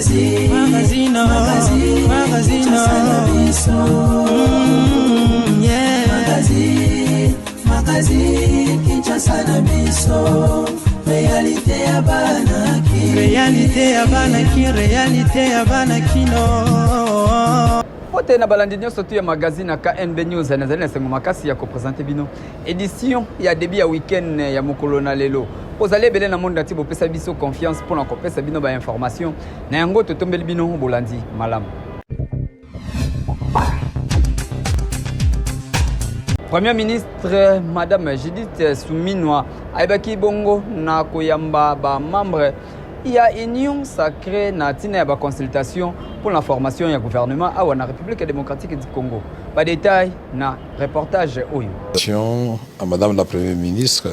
Magazine, magazine, magazine, magazine, yeah. Magazine, magazine, Kinshasa na biso, réalité ya bana ki. Réalité ya bana ki, réalité ya bana kino. Mbote na balandi nyonso tu ya magazine ya KNB News, nazali na esengo makasi ya kopresente bino édition ya début ya week-end ya mokolo na lelo. Bozali ebele na monde entier, bopesa biso confiance mpona kopesa bino ba information na yango, totombeli bino bolandi malamu. Premier ministre Madame Judith Suminwa ayebaki bongo na koyamba ba membre ya Union Sacrée na ntina ya ba consultation pour la formation ya gouvernement awa na République démocratique du Congo. Ba détail na reportage oyo. À Madame la Première ministre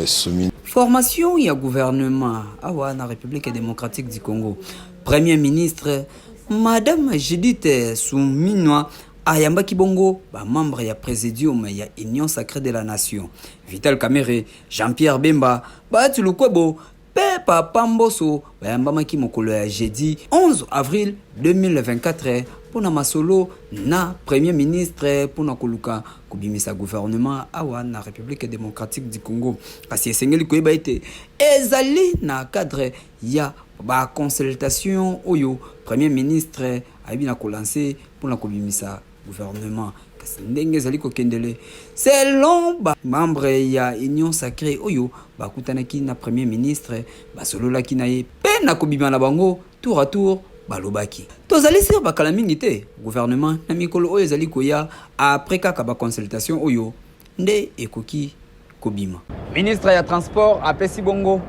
Suminwa. Formation ya gouvernement awa na République démocratique du Congo. Premier ministre Madame Judith Suminwa ayambaki bongo ba membre ya présidium ya Union Sacrée de la Nation. Vital Kamerhe, Jean-Pierre Bemba, Bahati Lukwebo pe Papa Mboso bayambamaki mokolo ya jeudi 11 avril 2024 mpona masolo na Premier ministre mpona koluka kobimisa gouvernement awa na République démocratique du Congo. Kasi esengeli koyeba ete ezali na cadre ya ba consultation oyo Premier ministre ayebi na kolancer mpona kobimisa gouvernement. Kasi ndenge ezali kokendele selon ba membre ya Union Sacrée oyo bakutanaki na Premier ministre, basololaki na ye pe na kobima na bango tour à tour, balobaki tozali sur bakala mingi te gouvernement na mikolo oyo ezali koya après kaka ba consultation oyo nde ekoki kobima. Ministre ya transport apesi bongo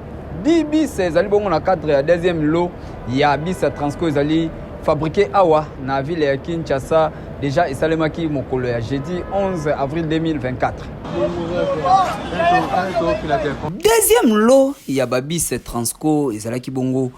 10 bis ezali bongo na cadre ya deuxième lot ya bis ya Transco ezali fabriqué awa na ville ya Kinshasa, déjà esalemaki mokolo ya jeudi 11 avril 2024. Deuxième lot ya ba bis Transco ezalaki bongo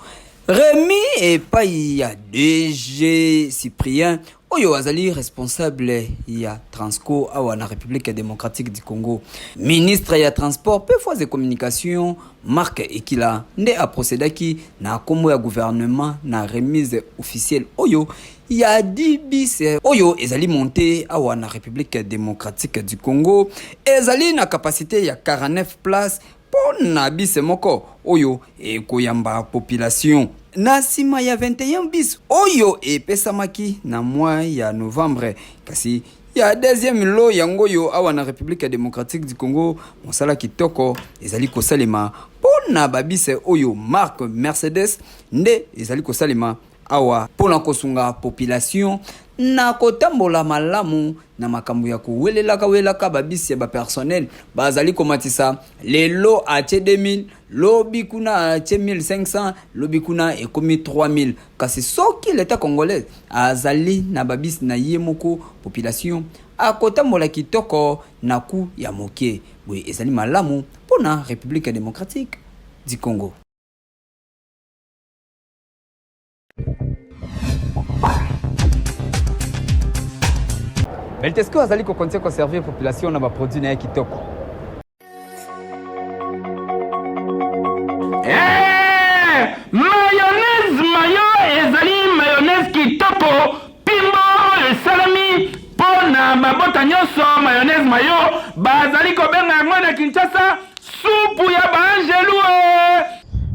remis epai ya DG Cyprien oyo azali responsable ya Transco awa na République démocratique du Congo. Ministre ya transport pe voies et communication Marc Ekila nde aprocédaki na kombo ya gouvernement na remise officielle oyo ya 10 bis oyo ezali monté awa na République démocratique du Congo, ezali na capacité ya 49 places mpo na bis moko oyo ekoyamba population. Na nsima ya 21 bis oyo epesamaki na mois ya novembre, kasi ya deuxième lot yango oyo awa na République démocratique du Congo, mosala kitoko ezali kosalema mpo na babis oyo marque Mercedes nde ezali kosalema awa mpona kosunga population na kotambola malamu na makambo ya kowelelaka welaka babisi ya bapersonnel bazali komatisa lelo atie 2000, lobi kuna atie 1500, lobi kuna ekomi 3000. Kasi soki l'État congolais azali na babisi na ye moko, population akotambola kitoko na ku ya moke. Boye ezali malamu mpona République démocratique du Congo. Beltesco azali kokontinue koservir population na baproduit na ye kitoko. Eh, mayonnaise mayo ezali mayonnaise kitoko pimbo oyo esalemi mpo na mabota nyonso. Mayonnaise mayo bazali kobenga yango na Kinshasa supu ya baangelu.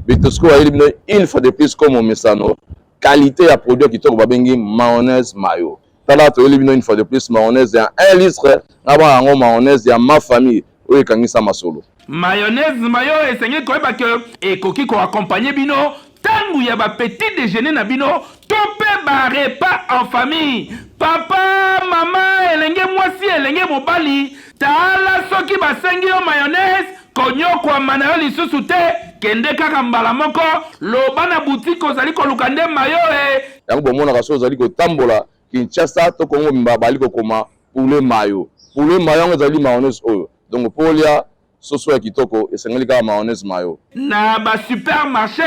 Betosco ayeli bino une fois de plus comme omesano qualité ya produit ya kitoko babengi mayonnaise mayo. Tala, toyeli bino une fois de plus mayonnaise ya 1 litre na bana yango, mayonnaise ya ma famille oyo ekangisa masolo. Mayonnaise mayo esengeli koyeba ke ekoki koaccompagne bino ntango ya bapetit déjeuner na bino to mpe barepas en famille. Papa, mama, elenge mwasi, elenge mobali, tala, soki basengi yo mayonnaise, konyokwama na yo lisusu te. Kende kaka mbala moko, loba na boutique ozali koluka nde mayo e. Yango bomonaka soki ozali kotambola Kinshasa to Kongo mobimba, bali kokoma poulet mayo, poulet mayo. Yango ezali mayonnaise oyo. Donc mpo olia soso ya kitoko, esengeli kaka mayonnaise mayo. Na basupermarché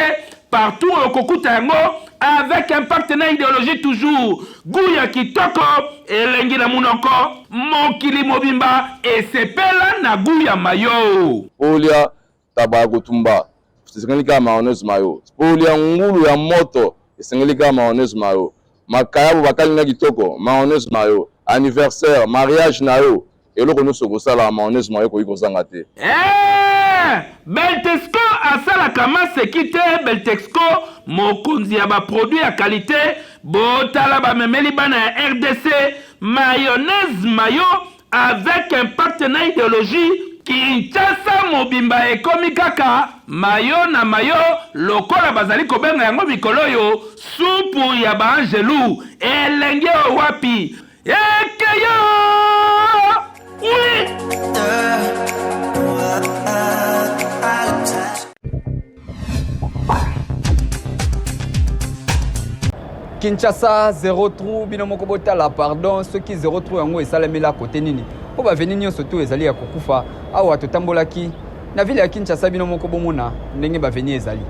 partout okokuta yango, avec impact na idéologie, toujours goût ya kitoko, elengi na munoko. Mokili mobimba esepela na goût ya mayo. Mpo olia taba ya kotumba. esengeli kaka mayonnaise mayo. Mpo olia ngulu ya moto, esengeli kaka mayonnaise mayo. Makayabo bakalinga kitoko, mayonnaise mayo. Anniversaire, mariage na yo, eloko nyonso okosala, mayonnaise mayo ekoki kozanga te. Eeh! Beltexco asalaka maseki te Beltexco mokonzi ya ba produits ya qualite botala bamemeli bana ya rdc mayonnaise mayo avec impact na ideologie Kinshasa mobimba ekomi kaka mayo na mayo lokola bazali kobenga yango mikolo oyo supu ya ba angelu elengi oyo wapi ekeyo oui Kinshasa zero trou bino moko botala pardon soki zero trou yango esalemela kote nini mpo baveni nyonso tu ezali ya kokufa awa totambolaki na ville ya Kinshasa bino moko bomona ndenge baveni ezali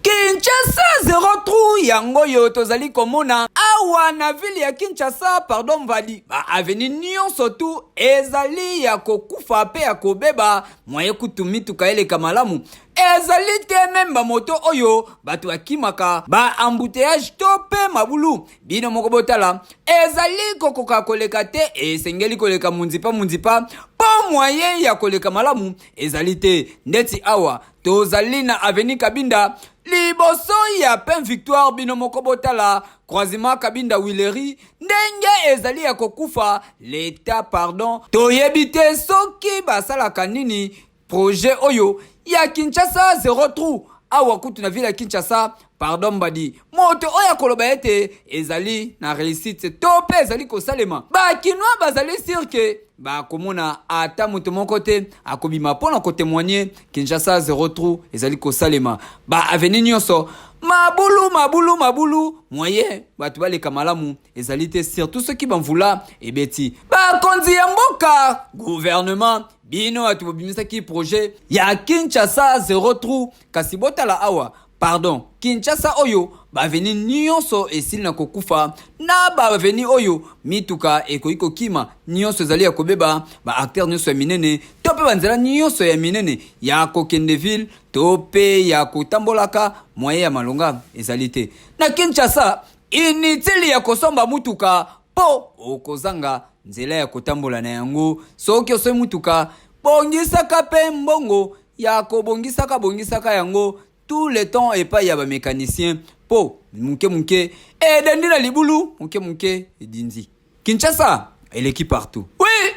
Kinshasa zero trou yango oyo tozali komona awa na ville ya Kinshasa pardon mvadi ba avenue nyonso tu ezali ya kokufa mpe ya kobeba mwaye kutu mituka eleka malamu ezali te meme bamoto oyo bato bakimaka ba embouteillage to mpe mabulu bino moko botala ezali kokoka koleka te esengeli koleka munzipa munzipa mpo mwaye ya koleka malamu ezali te ndeti awa tozali na avenue kabinda liboso ya pain victoire bino moko botala croisement kabinda wileri ndenge ezali ya kokufa leta pardon toyebi te soki basalaka nini Projet oyo ya Kinshasa zero trou awa kutu na ville ya Kinshasa pardon mbadi moto oyo akoloba ete ezali na réussite to mpe ezali kosalema bakinois bazali sur ke bakomona ata moto moko te akobima mpo na kotemoigne Kinshasa zero trou ezali kosalema ba avenue nyonso mabulu mabulu mabulu moyen bato baleka malamu ezali te surtout soki bamvula ebeti bakonzi ya mboka gouvernement Bino bato bobimisaki projet ya Kinshasa zero trou, kasi botala awa pardon Kinshasa oyo baveni nyonso esili na kokufa na baveni oyo mituka ekoki kokima nyonso ezali ya kobeba ba acteurs nyonso ya minene to mpe banzela nyonso ya minene ya kokende ville to mpe ya kotambolaka moyen ya malonga ezali te na Kinshasa inutile ya kosomba mutuka mpo okozanga nzela ya kotambola na yango. Soki osombi motuka, bongisaka mpe mbongo ya kobongisaka bongisaka yango tout le temps epai ya bamecanicien mpo moke moke edendi na libulu, moke moke edindi. Kinshasa eleki partout. Oui!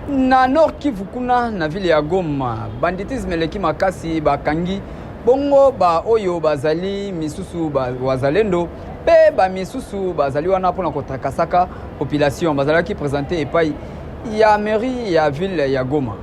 Na Nord Kivu kuna na ville ya Goma, banditisme eleki makasi, bakangi bongo ba oyo bazali misusu ba wazalendo mpe ba misusu bazali wana mpona kotrakasaka population, bazalaki presente epai ya mairie ya ville ya Goma.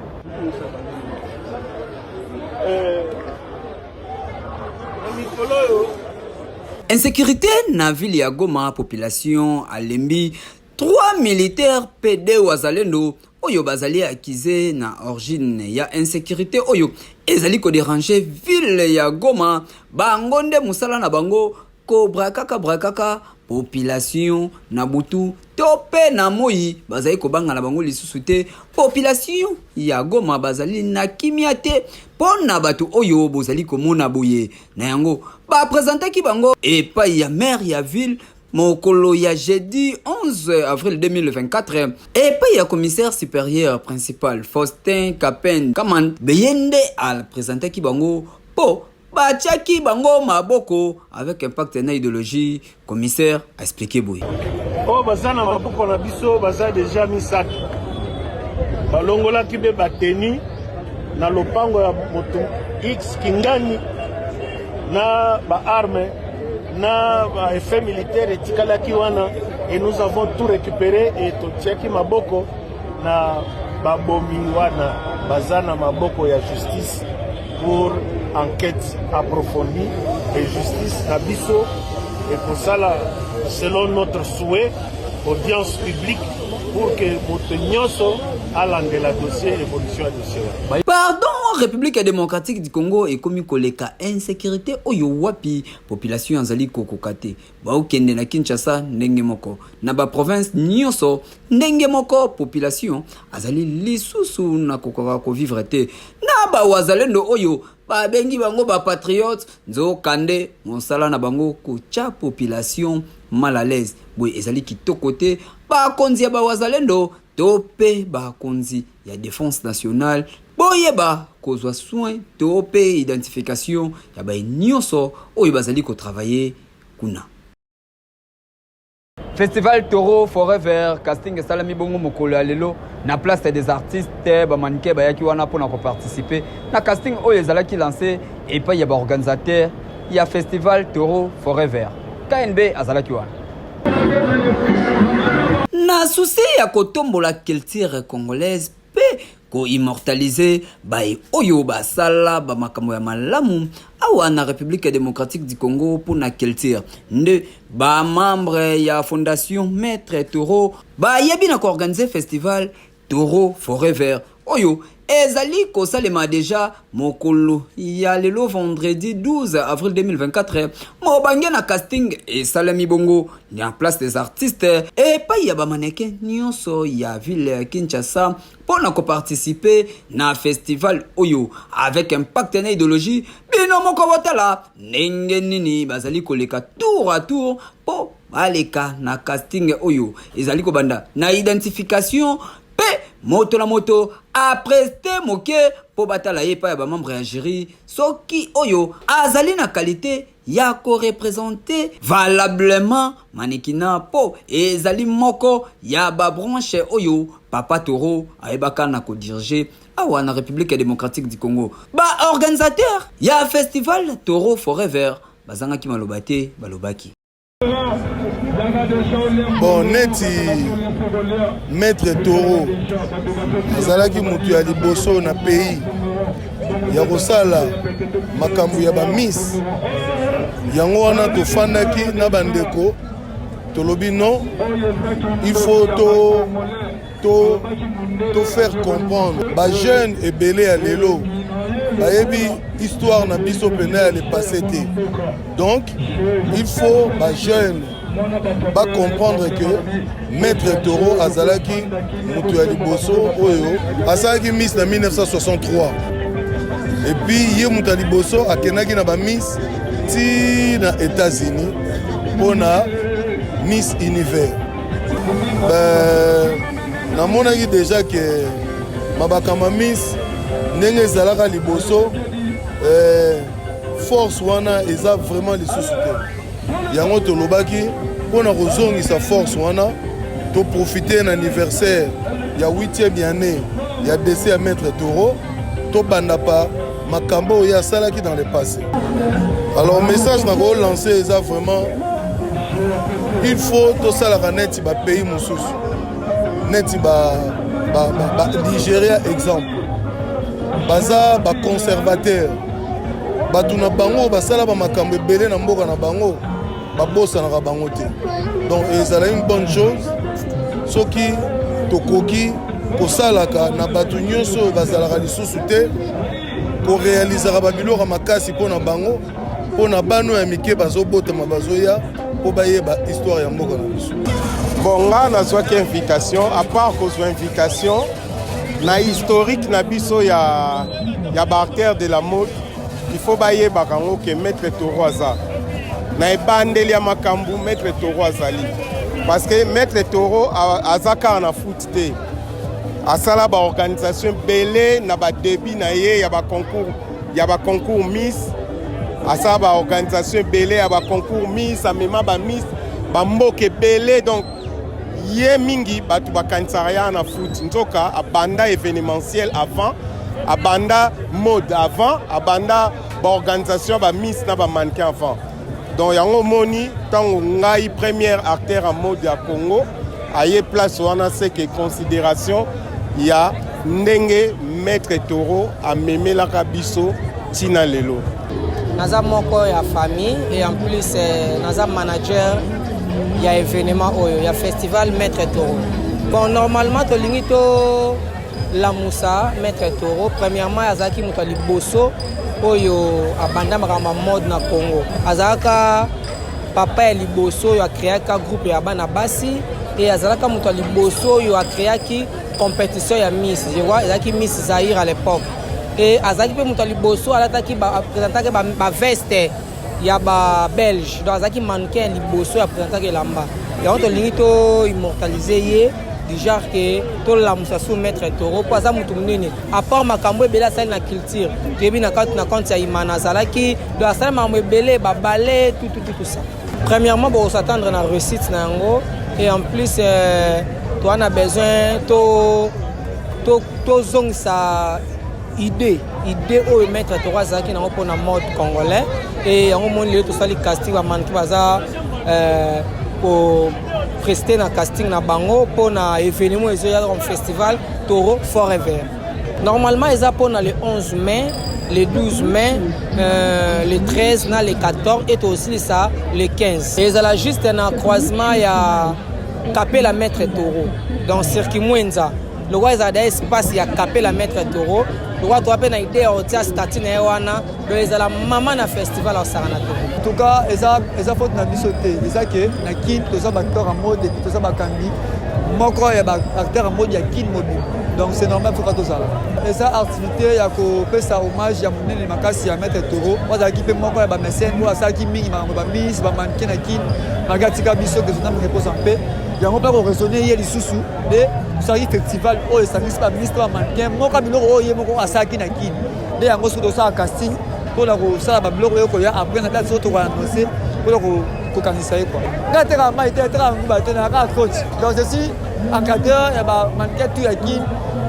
Insécurité na ville ya Goma, population alembi Trois militaires pe deux wazalendo oyo bazali accuse na origine ya insecurite oyo ezali ko deranger ville ya Goma, bango nde mosala na bango ko brakaka brakaka population na butu to pe na moyi, bazali kobanga na bango lisusu te. Population ya Goma bazali na kimia te mpo na bato oyo bozali komona boye. Na yango ba presentaki bango epai ya maire ya ville Mokolo ya jeudi 11 avril 2024, epai ya commissaire superieur principal Faustin Kapend Kamand beye nde a presentaki bango mpo batiaki bango maboko avec impact na ideologie. Commissaire a expliquer boye. Oyo baza na maboko na biso baza deja misato, balongolaki mpe bateni na lopango ya moto X Kingani na ba armes na ba effet militaire etikalaki wana et nous avons tout récupéré et totiaki maboko na babomi wana baza na maboko ya justice pour enquête approfondie et justice na biso ekosala selon notre souhait audience publique pour que moto nyonso alandela dossier évolution ya dossier wana. Pardon. République démocratique du Congo ekomi koleka insécurité oyo wapi population azali kokoka te. Baokende na Kinshasa ndenge moko, na ba province nyonso ndenge moko, population azali lisusu na kokoka kovivre te. Na ba wazalendo oyo babengi bango ba patriotes, nzokande mosala na bango kotya population mal à l'aise. Boye ezali kitoko te. Bakonzi ya ba wazalendo to mpe bakonzi ya défense nationale boyeba kozwa soin to mpe identification ya baye nyonso oyo bazali kotravailler kuna. Festival Taureau Forever casting esalami bongo mokolo ya lelo na place des artistes. Bamannequin bayaki wana mpona koparticiper na casting oyo ezalaki lancé epai ya baorganisateur ya Festival Taureau Forever. KNB azalaki wana. Na souci ya kotombola culture congolaise mpe koimmortaliser baye oyo basala bamakambo ya malamu awa na République démocratique du Congo mpo na culture, nde bamembre ya Fondation Maître Taureau bayebi na koorganiser Festival Taureau Forever oyo ezali kosalema deja mokolo ya lelo, vendredi 12 avril 2024. Mobange na casting esalemi bongo na place des artistes epai ya bamannequin nyonso ya ville ya Kinshasa mpo na koparticiper na festival oyo avec impact na idéologie. Bino moko botala ndenge nini bazali koleka tour à tour mpo baleka na casting oyo ezali kobanda na identification, mpe moto na moto aprester moke mpo batala ye epai ya bamembre ya jury soki oyo azali na qualité ya koreprésenter valablement mannequinat, mpo ezali moko ya babranche oyo Papa Taureau ayebaka na kodiriger awa na République démocratique du Congo. Baorganisateur ya Festival Taureau Forever bazangaki maloba te, balobaki. Bon, neti Maître Taureau azalaki moto ya liboso na pays ya kosala makambo ya bamiss, yango wana tofandaki na bandeko, tolobi non, il faut to faire comprendre bajeune ebele ya lelo bayebi histoire na biso pene ya le passé te. Donc il faut bajeune bacomprendre que Maître Taureau azalaki moto ya liboso oyo asalaki miss na 1963, et puis ye moto ya liboso akendaki na bamiss ti na États-Unis mpona Miss Univers. Ben, namonaki déjà ke mabakambo ya miss ndenge ezalaka liboso, force wana eza vraiment lisusu te. Yango tolobaki mpona kozongisa force wana, toprofite na anniversaire ya 8e année ya décès ya Maître Taureau, tobanda pa makambo oyo asalaki dans le passé. Alors message na kolancer eza vraiment, il faut tosalaka neti bapays mosusu, neti ba, ba, ba, ba Nigeria exemple, baza baconservateur. Bato na bango basala bamakambo ebele na mboka na bango, babosanaka bango te. Donc ezala une bonne chose soki tokoki kosalaka na bato nyonso oyo bazalaka lisusu te, korealizaka babiloko makasi mpo na bango, mpo na bano ya mike bazobotama, bazoya mpo bayeba histoire ya mboka na biso. Bon, nga nazwaki invitation. À part kozwa invitation, na historique na biso ya baacteur de la mode, il faut bayebaka yango ke Maître Taureau aza na ebandeli ya makambo. Maître Taureau azali, parce que Maître Taureau aza kaka na foot te, asala baorganisation ebele na badébut na ye ya baconcours miss. Asala baorganisation ebele ya baconcours miss, amema bamiss bamboka ebele. Donc ye mingi bato bakanisaka ya na foot, nzoka abanda événementiel avant, abanda mode avant, abanda baorganisation ya bamiss na bamannequin avant. Donc yango omoni, ntango ngai première acteur ya mode ya Congo aye place wana, seke considération ya ndenge Maître Taureau amemelaka biso ntina lelo. Naza moko ya famille et en plus naza manager ya événement oyo ya Festival Maître Taureau. Bon, normalement tolingi to tolamusa maître Taureau. Premièrement, azalaki moto ya liboso oyo abanda makambo ya mode na Congo. Azalaka papa ya liboso oyo acréaka groupe ya bana basi et azalaka moto ya liboso oyo acréaki compétition ya Miss. Je crois ezalaki Miss Zaïre à l'époque. Et azalaki mpe moto ya liboso alataki apresentaki ba veste ya ba belge. Donc azalaki mannequin ya liboso ya présentaki elamba. Yango tolingi to immortaliser ye du genre que tolamusa sous maître Taureau mpo aza motu monene. À part makambo ebele asali na culture, toyebi na kati na compte ya Imana azalaki, donc asali makambo ebele, babale, tout, tout, tout, tout ça. Premièrement, bokos'attendre na réussite na yango et en plus toza na besoin tozongisa idée oyo maître Taureau azalaki nango mpona mode congolais. Et yango moni lelo tosali casting, bamannequin baza koprester na casting na bango mpona événement ezoya comme festival Taureau Forever. Normalement eza mpona le 11 mai, le 12 mai, le 13 na le 14 et tosilisa le 15. Ezala juste na croisement ya Kapela Maître Taureau, donc circuit Mwenza lokwa ezala da espace ya Kapela Maître Taureau, lokwa toa mpe na idée ya kotia statue na ye wana. Donc ezala mama na festival asaka na Taureau. En tout cas, eza faute na biso te. Eza ke na Kine toza baacteur ya mode et puis toza bakambi moko ya baacteur ya mode ya Kine mobile, donc c'est normal foka tozala. Eza activité ya kopesa hommage ya monene makasi ya maître Taureau oyo azalaki mpe moko ya bamécène oyo asalaki mingi makambo bamiss, bamannequin na Kine, malgré atika biso, que son âme repose en paix. Yango mpe koraisonner ye lisusu nde tosalaki festival oyo esangisi baministre, bamannequin, moko ya biloko oyo ye moko asalaki na Kine. Nde yango soki tosala casting mpona kosala babiloko oyo koya après na date soki tokoannonce mpona kokanisa ye. Kua ngai atekaka mai te, atekaka nguba te, na kaka coach. Donc je suis encadreur ya bamannequin tout ya Kine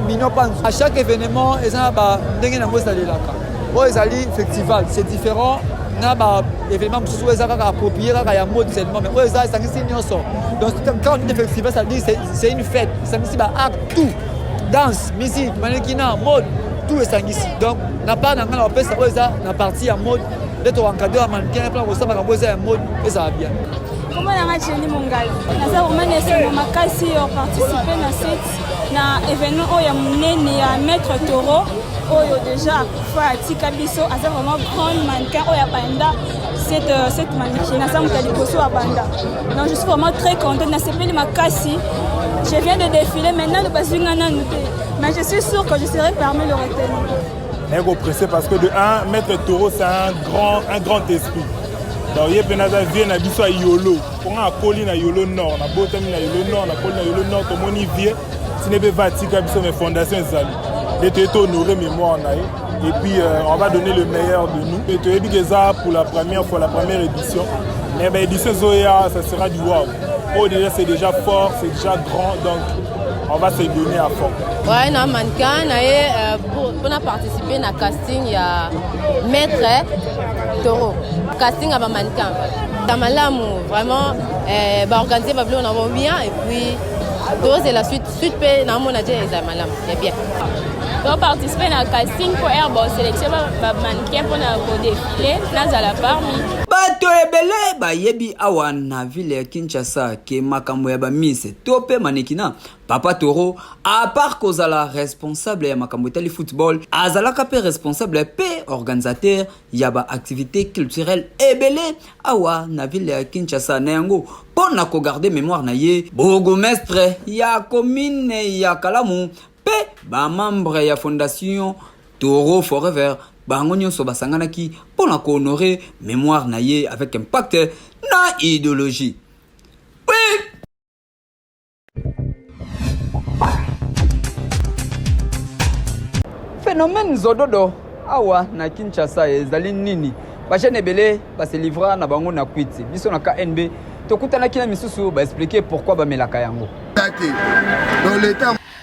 mino panzu. À chaque événement eza na bandenge nango ezalelaka. Oyo ezali festival, c'est différent na baévénement mosusu oyo eza kaka approprié kaka ya mode seulement, mais oyo eza esangisi nyonso. Donc quand on dit festival, ça veut dire c'est une fête, esangisi baart tout, danse, musique, mannequinat, mode, tout esangisi. Donc na part na ngai na bapesa oyo eza na partie ya mode nde toencadre ya mannequin mpona kosala makambo eza ya mode ezala bien. Kombo nanga Jenny Mongali. Naza vraiment na esengo makasi ya participer na cette na événement oyo ya monene ya maître Taureau oyo déjà akufa atika biso. Aza vraiment grande mannequin oyo abanda cette mannequin, naza moto ya liboso abanda. Donc je suis vraiment très contente, nasepeli makasi. Je viens de défiler maintenant, bazwi nga nanu te, mais je suis sûre que je serai parmi le retenus. Naye pressé parce que de un, maître Taureau, c'est un grand esprit. Donc ye mpe naza vieux na biso ya Yolo mponga akoli na Yolo Nord, nabotami na Yolo Nord, nakoli na Yolo Nord. Tomoni vieux ntina mpe va atika biso, mais fondation ezali nde toye tohonorer mémoire na ye et puis on va donner le meilleur de nous. Et toyebi que eza pour la première fois, la première édition, mais baédition ezoya, ça sera du wow. Oyo déjà, c'est déjà fort, c'est déjà grand, donc on va se donner à fond. Ouais, na mannequin na ye mpona participer na casting ya maître Taureau, casting ya bamannequin ya malamu vraiment. Baorganiser babiloko na bango bien et puis tozela suite suite mpe naomona te eza malamu ya bien. Toparticipe na casting mpo aire bosélection bamannequin mpona kodéfiler, nazala parmi. Bato ebele bayebi awa na ville ya Kinshasa ke makambo ya bamiss to mpe mannequinat, papa Taureau, à part kozala responsable ya makambo etali football, azalaka mpe responsable mpe organisateur ya baactivité culturelle ebele awa na ville ya Kinshasa. Na yango, mpo na kogarder mémoire na ye, bourgmestre ya commune ya Kalamu mpe bamembre ya fondation Taureau Forever, bango nyonso basanganaki mpo na kohonorer mémoire na ye avec impact na idéologie. Oui. Phénomène zododo awa na Kinshasa ezali nini? Bajeune ebele base livra na bango na kwiti. Biso na KNB tokutanaki na misusu, baexpliquer pourquoi bamelaka yango.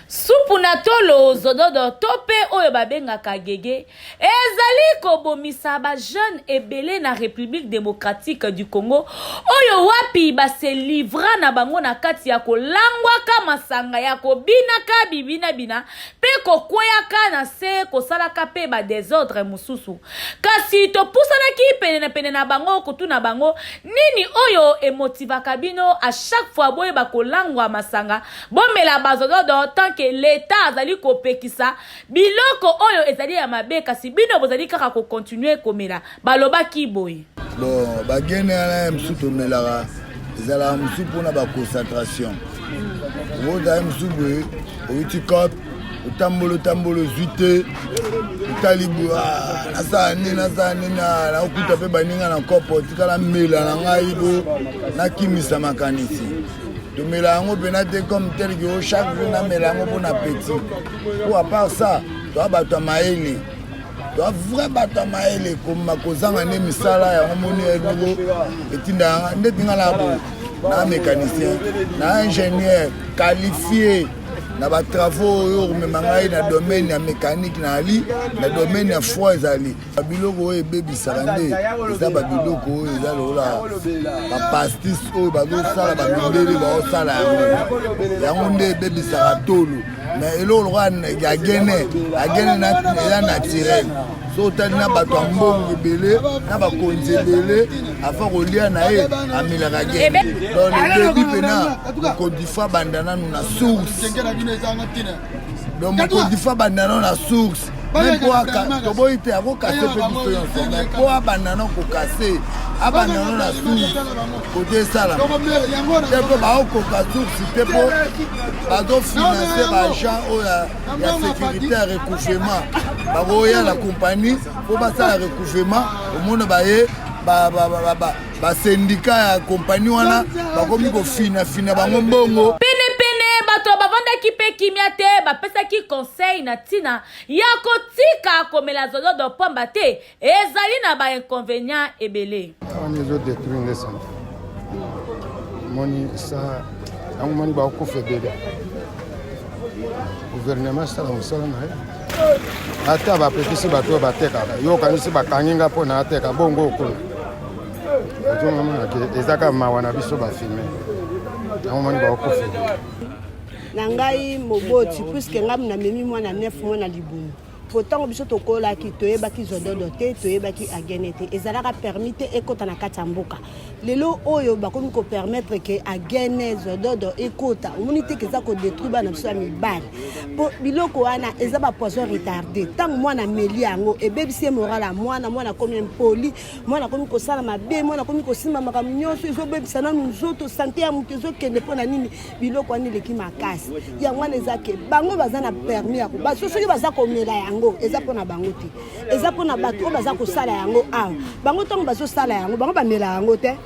Supu na tolo, zododo to mpe oyo babengaka gege, ezali. Ezali kobomisa ba jeunes ebele na Republique democratique du Congo oyo wapi ba se livra na bango na kati ya kolangwaka masanga ya kobinaka bibina-bina mpe kokweyaka na se kosalaka mpe ba desordre mosusu. Kasi topusanaki pene na pene na bango kotuna bango nini oyo emotivaka bino à chaque fois boyeba kolangwa masanga bomela bazododo tant que l'etat azali kopekisa Biloko oyo ezali ya mabe kasi bino bozali kaka ko continuer komela. Balobaki boye. Bon, bagene wana ya mosusu tomelaka ezalaka mosusu mpona baconcentration. Okozala mosusu boye outi cop otamboli otamboli ozwi te otali boye ah, nasala nini nasala nini ah, nakokuta mpe baninga na kopo tikala mela na ngai bo nakimisa makanisi tomela yango mpena te comme tel que oh, chaque jour namela yango mpo na petit po à part ça toa bato ya mayele toa vrai bato ya mayele koma kozanga nde misala yango moni eloko etinda yanga ndeti nga na boye na mécanicien na ingénieur qualifié na batravaux oyo okomema ngai na domaine ya mécanique naali na domaine ya froid ezali Babiloko oyo ebebisaka nde eza babiloko oyo eza lokola bapastis oyo bazosala bamindele baosala yango yango nde ebebisaka tolo mais eloko lokola ya gene agene eza naturel so otali na bato ya mbongo ebele na bakonzi ebele afa kolia na ye amelaka gene donc le début mpena mokonzi fa banda nanu na source donc mokonzi fa banda nano na source me mpo toboyi te akokase mpe biso nyonso me mpo abanda no kokase abanda no na source kote esalama te mpo baokoka source te mpo bazofinanse baagent oyo ya sécurité ya recouvrement bakoya na compagnie mpo basala recouvrement omona baye basendika ya kompani wana bakomi kofinafina bango mbongo. Penepene bato bavandaki mpe kimia te, bapesaki conseil na ntina ya kotika komela zododo pamba te ezali na ba inconvenients ebele. Wana ezo detruire nde sante moni sa yango moni bakokufa ebele gouvernement asala mosala na ye ata bapekisi bato oyo batekaka yo okanisi bakangi nga mpo na ateka bongo okuna ozomona ke eza kaka mawa na biso bafilme yango moni bakokufa na ngai moboti puiske ngai namemi mwana 9 mwana libumu po ntango biso tokolaki toyebaki zododo te toyebaki agene te ezalaka permis te ekota na kati ya mboka lelo oyo bakomi kopermettre ke agene zododo ekota omoni te ke eza kodetruire bana biso ya mibali po biloko wana eza bapoison retarde ntango mwana ameli yango ebebisi ye moral ya mwana mwana akomi impoli mwana akomi kosala mabe mwana akomi kosimba makambo nyonso ezobebisa nanu nzoto sante ya moto ezokende mpo na nini biloko wana eleki makasi yango wana eza ke bango baza na permis ya baso soki baza komela yango eza mpo na bango te eza mpo na bato oyo baza kosala yango awa bango ntango bazosala yango bango bamela yango te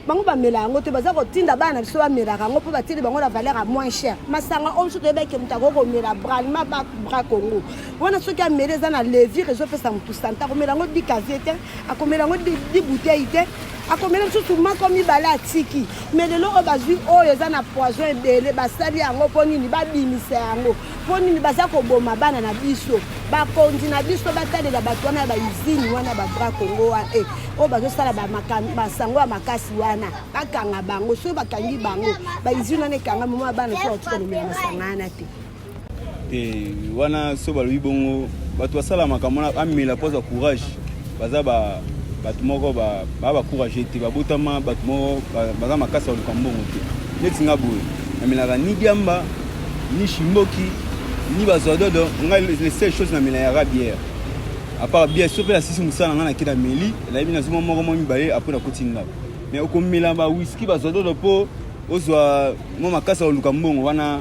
bango bamela yango te baza kotinda bana na biso bamelaka yango mpo batili bango na valeur ya moins cher masanga oyo biso toyebaki moto akoki komela bralima bra congo wana soki ameli eza na levure ezopesa motu sante akomela yango di casier te akomela yango di bouteille te akomela lisusu moko mibale atiki me lelo oyo bazwi oyo eza na poison ebele basali yango mpo nini babimisa yango mpo nini baza koboma bana na biso bakonzi na biso batalela bato wana ya bausine wana babra congo wana eh, oyo bazosala basango ya makasi wana bakanga bango soki bakangi bango bausine wana ekanga moma bana so batika komela masanga wana te te wana so balobi bongo bato basala makambo wana amela mpo azwa courage baza ba bato moko baa bacourage te babotama bato moko baza makasi ya koluka mbongo te neti nga boye namelaka ni diamba ni shimboki ni bazododo ngai le seule chose namela yaka bière à part bière so mpe nasisi mosala na ngai nake na meli nayebi nazwi moko mwa mibale apres nakoti ndako mais okomela ba whisky bazododo mpo ozwa mwa makasi ya koluka mbongo wana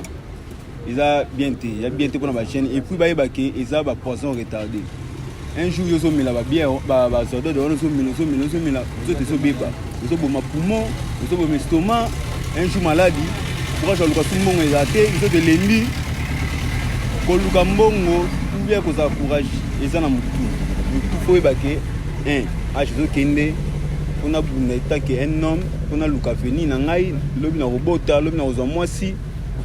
eza bien te ya bien te mpona bachaîne et puis bayeba ke eza ba poison retardé un jour yo ozomela babière bazododo wana ozomela ozomela ozomela nzoto ezobeba ozoboma poumon ozoboma estomac un jour maladi courage aluka su mbongo ezala te nzoto elembi koluka mbongo ou bien kozala courage eza na motu motu fo oyeba ke un age ezokende mpo nabunda etake un homme mpo naluka avenir na ngai lobi nakobota lobi nakozwa mwasi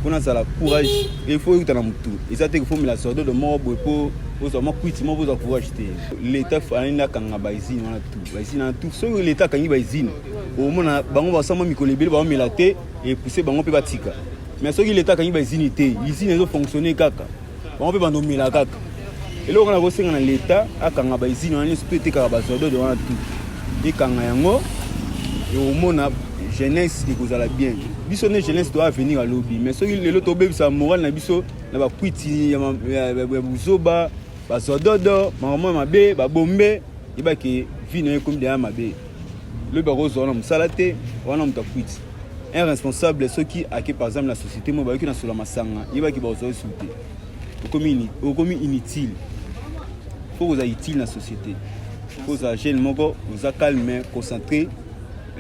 mpo nazala courage il faut euta na motu eza te kofomela sordodo moko boye mpo. Ozwa mwa kwiti moko ozwa courage te. L'État alindi akanga ba usine wana tout. Ba usine wana tout. Soki l'État akangi ba usine, omona bango basala mwa mikolo ebele baomela te, epousse bango mpe batika. Mais soki l'État akangi ba usine te, usine ezo fonctionner kaka. Bango mpe bandomela kaka. Eloko wana kosenga na l'État akanga ba usine wana nyonso to etekaka ba zododo wana tout. Ekanga yango omona jeunesse ekozala bien. Biso nde jeunesse to avenir ya lobi. Mais soki lelo tobebisa morale na biso na bakwiti ya buzoba bazododo makambo ya mabe babombe yebake vie na yo ekomi deya mabe lobi bakozwa wana mosala te wana moto akwiti un responsable soki ake par exemple na société moko bayoki na sola masanga yebaki bakozwa yo te okomi inutile fo kozala utile na société fo kozala jeune moko oza calme concentré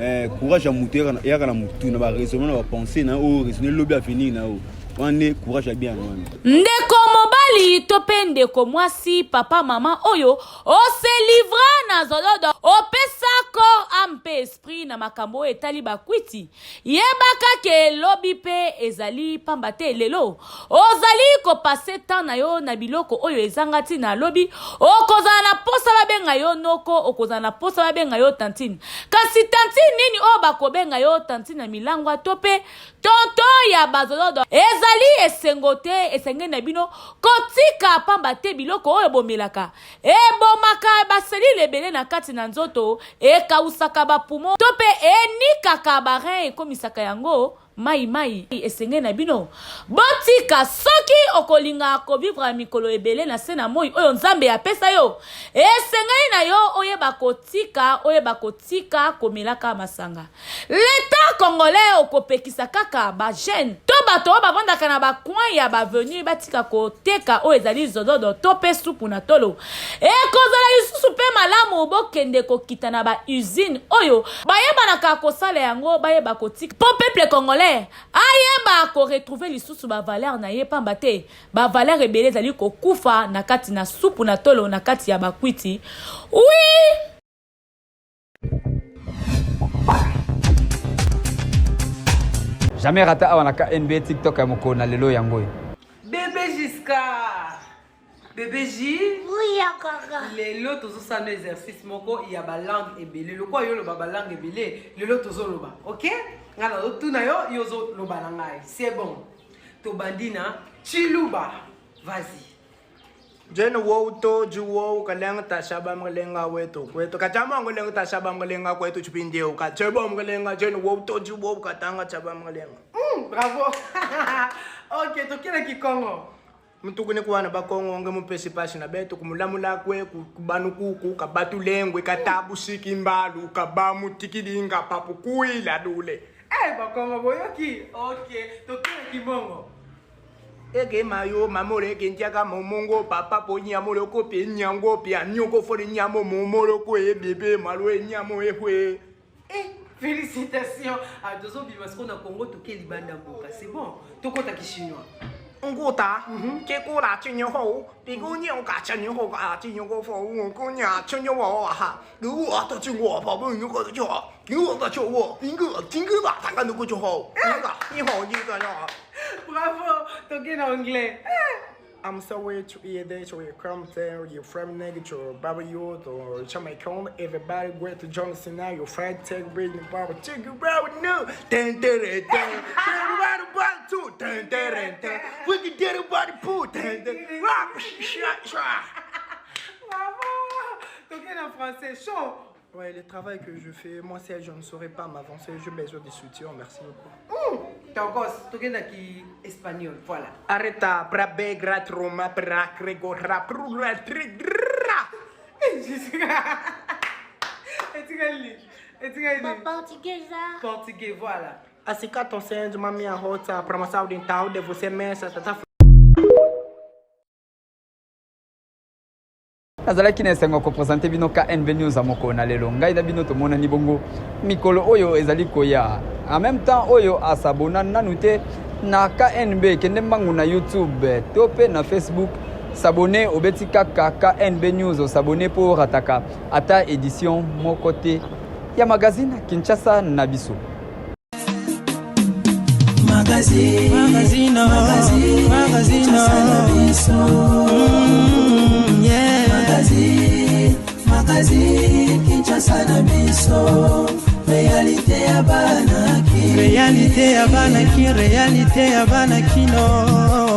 eh, courage ya moto eyaka na motu na baraisonnement na bapense na oyo raisonne lobi avenir na yo wana nde courage ya bien wana. Ndeko mobali to pe ndeko mwasi, papa mama oyo o se livra na zododo, opesa corps, ame pe esprit na makambo oyo etali ba kwiti, yebaka ke lobi pe ezali pamba te lelo ozali ko passer temps na yo na biloko oyo ezanga tina lobi okozala na posa babenga yo noko, okozala na posa babenga yo tantine. Kasi tantine nini oyo bakobenga yo tantine ya milangwa to pe Tonton ya bazolodo ezali esengo te esengeli na bino kotika pamba te biloko oyo bomelaka ebomaka ba selile ebele na kati na nzoto ekausaka ba poumon to pe enikaka ba rein ekomisaka yango mayi mayi esengeli na bino botika soki okolinga ko vivre mikolo ebele na se na moi oyo Nzambe apesa yo esengeli na yo oyeba kotika oyeba kotika komelaka masanga L'etat congolais okopekisa kaka ba jeunes to bato oyo bavandaka na ba coin ya ba avenue batika koteka oyo ezali zododo to pe supu na tolo. Ekozala lisusu pe malamu bokende kokita na ba usines oyo bayebanaka kosala yango bayeba kotika po peuple congolais ayeba ko retrouver lisusu ba valeurs na ye pamba te ba valeurs ebele ezali kokufa na kati na supu na tolo na kati ya ba kwiti. Oui! Jamais rata awa na KNB TikTok ya mokolo na lelo yango oyo. Bébé Giscard Bébé J Oui, ya kaka. Lelo tozosala no exercice moko ya balangue ebele lokola yo oloba balangue ebele lelo tozoloba ok ngai nazotuna yo yo ozoloba na ngai c'est bon tobandi na chiluba vas-y Jeni wo to ji wo ka lenga ta shaba mga lenga weto kweto ka chama ngo lenga ta shaba mga lenga kweto chipindeo ka chebo mga lenga jeni wo to ji wo ka tanga chaba mga lenga. Bravo. ok, tokela kikongo. Mtukuni kuwana bakongo nge mupesi pasi na beto kumulamula kwe kubanukuku kabatu lengwe katabu sikimbalu kabamu tikilinga papu kuila dule. Eh bakongo boyoki. Ok, tokela kibongo. Eke mayo mamore ke ntiaka momongo papa po nyamolo ko pe nyango pe anyoko fo nyamo momolo ko e bebe malo e nyamo e hwe. Eh, félicitations. Ah, tozobima sikoyo na Congo toke libanda mboka. C'est bon. Tokota ki chinois. Nguta, ke kula chinyo ho, bi gu nyo ka chinyo ho ka chinyo go fo wu gu nya chinyo wo ha. Gu wo to chinyo wo pa bu nyo go cho. Gu wo to cho wo, bi gu jin gu ba ta ga nu gu cho ho. Ga ni ho ni ga ya. Bravo, toke na anglais. I'm sorry to hear that you come there, you from negative, Baba you or Jamaican, everybody great to John Cena, your friend take big and Baba take you round no. Dun dun dun dun. Everybody one two dun dun dun dun. We can get everybody poo dun dun. Rock shot shot. Bravo. Toke na français chaud. Ouais, le travail que je fais, moi seul, je ne saurais pas m'avancer. J'ai besoin de soutien, merci beaucoup. Tokos, toke na ki espagnol, voilà. Arrêta, brabe, grat, roma, bra, crego, ra, prura, tri, ra. Etikali. Etikali. Portugais. Portugais, voilà. Assim que tô sendo uma minha rota, promoção dental de você mesmo, tá Nazalaki na esengo ya kopresente bino KNB News ya mokolo na lelo. Ngai na bino tomonani bongo mikolo oyo ezali koya. En même temps oyo asabona nanu te na KNB, kende mbangu na YouTube to pe na Facebook, s'abonner obeti kaka KNB News, osabonner po orataka ata edition moko te ya magazine Kinshasa na biso. Magazine, magazine, magazine, magazine. Magazine Kinshasa na biso Réalité ya bana ki Réalité ya bana ki, réalité ya bana kino.